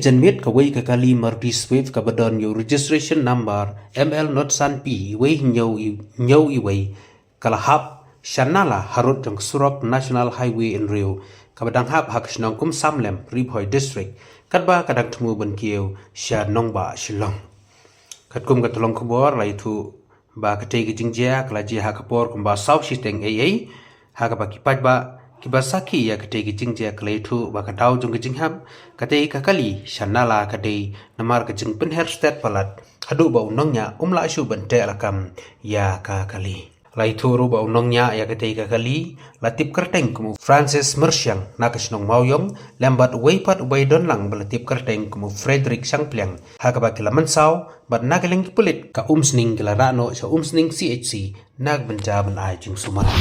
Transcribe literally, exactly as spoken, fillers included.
Janmiet kawei ka kali Maruti Swift kaba don ïa u registration number M L not san P wei hynñiew i, hynñiew i wei, ka la hap sha nala harud jong ka surok National Highway hynriew, kaba dang hap ha ka shnong Kumsamlem, Ri Bhoi District, katba ka dang thmu ban kiew sha nongbah Shillong. Katkum ka tyllong khubor la ïathuh ba katei ka jingjia ka la jia ha ka por kumba saw shiteng eiei, ha kaba ki paidbah kiba sakhi ïa katei ka jingjia ka la ïathuh ba ka daw jong ka jinghap katei ka kali sha nala ka dei namar ka jingpynher stet palat, haduh ba u nongñiah um lah shuh ban teh lakam ïa ka kali. La ïathuh ruh ba u nongñiah ïa katei ka kali la tip kyrteng kum u Francis Myrshiang na ka shnong Mawïong, lem bad uwei pat uba ïadon lang ba la tip kyrteng kum u Frederick Shangpliang, ha kaba ki la mynsaw bad na ka liang ki pulit ka Umsning ki la rah noh sha Umsning C H C na ka bynta ban ai jingsumar.